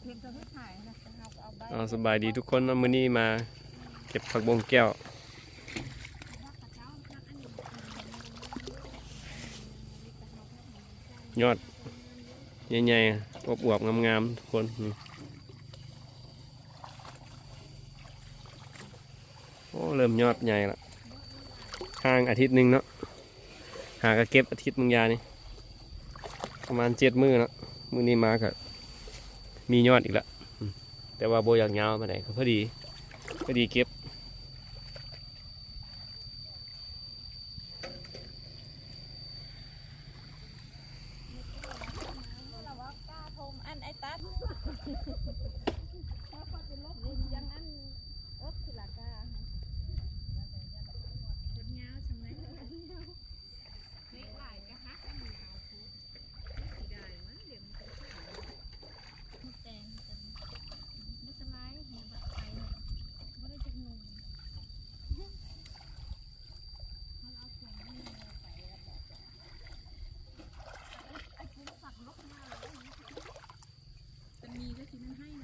ເອົາ ສະບາຍດີທຸກຄົນເນາະ, ມື້ນີ້ມາເກັບຜັກບົ້ງແກ້ວ ຍອດໃຫຍ່ໆ ອວບໆ ງາມໆ ທຸກຄົນ. ນີ້ ໂອ້ ເລີ່ມຍອດໃຫຍ່ລະ, ຫ່າງອາທິດໜຶ່ງເນາະ, ຫາກະເກັບອາທິດບາງຢ່າງນີ້ ປະມານເຈັດມື້ເນາະ. ມື້ນີ້ມາກະມີຍອດອີກລະ ອືມ ແຕ່ວ່າບໍ່ຢາກຍາວປານໃດ ກະພໍດີ ພໍດີເກັບ. ລະວ່າກ້າທົມອັນໄອ້ຕັດ ຍັງອັນອົບທີລະກ້າ ຄົນຍາວຊັ້ນໃດ ເລັກຫຼາຍກະຫັກອັນນີ້ເອົາໂພດ ເສຍດາຍມັນ ດຽວມັນເປັນຂາວ ມັນແຕງກັນ ບໍ່ສະລາຍ ໃຫ້ບາດໄປ ບໍ່ໄດ້ຈັກໜ່ວຍ. ມັນມີກໍຊິມັນໃຫ້